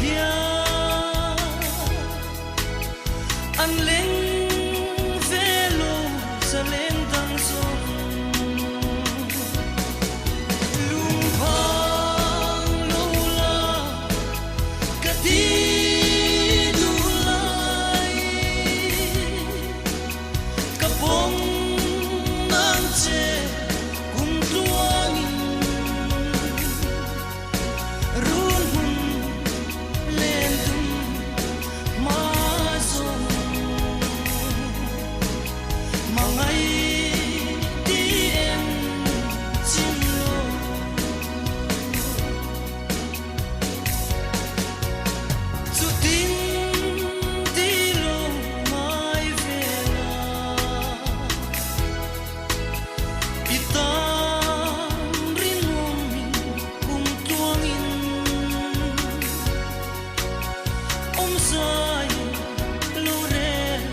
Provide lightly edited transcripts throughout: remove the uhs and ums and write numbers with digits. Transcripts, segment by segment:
hian an leng ve lo zalen dang zawng. Lungphang lo la ka ti duh lai, ka pawm nang che kum tluangin. Run hun len dum ma zawng mangai ti em chim lo. Chutin ti lo ngai ve la, i tan rinawmin kum tluangin awm zai lo rel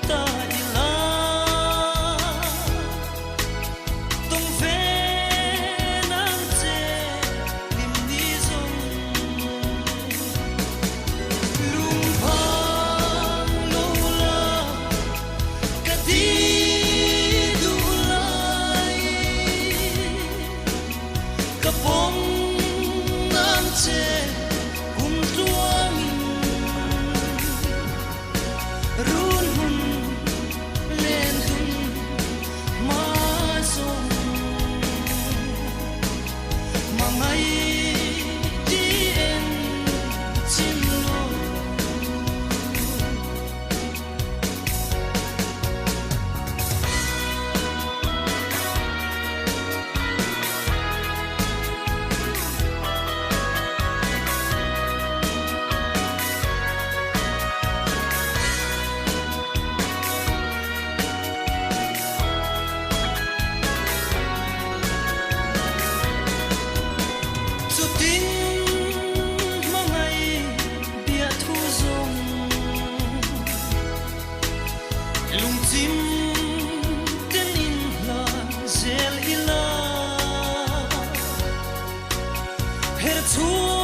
ta ila. Tawng ve nang che lim ni zawng lungphang lo la ka ti duh lai, ka pawm nang che kum tluangin. Run hun len dun ma zawng mangai ti em chim lo. Chutin hmangai biathu zawng lungchim ten in hlan zel ila, her chhuak.